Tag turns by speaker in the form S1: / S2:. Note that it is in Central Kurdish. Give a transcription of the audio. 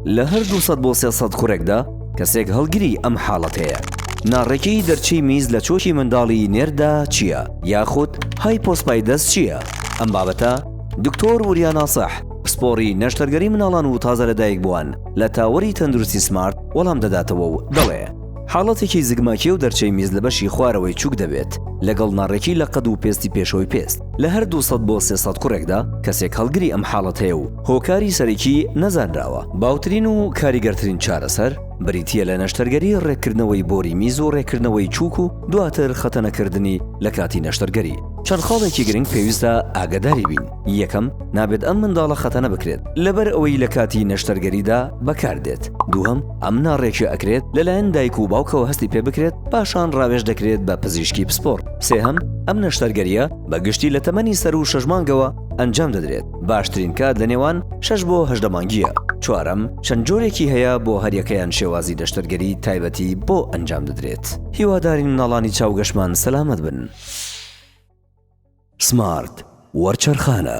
S1: لە هەر 200 بۆ 300 کوڕێکدا کەسێک هەڵگری ئەم حاڵەتەیە. ناڕێکیی دەرچەی میز لە چۆکی منداڵی نێردا چییە؟ یاخود هایپۆسپایدەس چییە؟ ئەم بابەتە دکتۆر وریا ناسح، پسپۆڕی نەشتەرگەری مناڵان و تازە لەدایکبووان لە تاوەری تەندروستی سمارت وەڵام دەداتەوە و دەڵێ، حاڵەتێکی زگماکییە و دەرچەی میز لە بەشی خوارەوەی چوک دەبێت لەگەڵ ناڕێکی لە قەد و پێستی پێشەوەی پێست. لە هەر 200 بۆ 300 کوڕێکدا کەسێک هەڵگری ئەم حاڵەتەیە و هۆکاری سەرەکی نەزانراوە. باوترین و کاریگەرترین چارەسەر بریتییە لە نەشتەرگەری ڕێککردنەوەی بۆری میز و ڕێککردنەوەی چوک و دواتر خەتەنەکردنی لە کاتی نەشتەرگەری. چەند خاڵێکی گرنگ پێویستە ئاگاداری بین. یەکەم، نابێت ئەم منداڵە خەتەنە بکرێت لەبەر ئەوەی لە کاتی نەشتەرگەریدا بەکاردێت. دووهەم، ئەم ناڕێکیە ئەکرێت لەلایەن دایک و باوکەوە هەستی پێ بکرێت پاشان ڕاوێژ دەکرێت بە پزیشکی پسپۆڕ. سێهەم، ئەم نەشتەرگەریە بە گشتی لە تەمەنی سەروو شەش مانگەوە ئەنجام دەدرێت، باشترین کات لە نێوان شەش بۆ 18 مانگییە. چوارەم، چەند جۆرێکی هەیە بۆ هەریەکەیان شێوازی نەشتەرگەری تایبەتی بۆ ئەنجام دەدرێت. هیوادارین مناڵانی چاوگەشمان سەلامەت بن. سمارت وەرچەرخانە.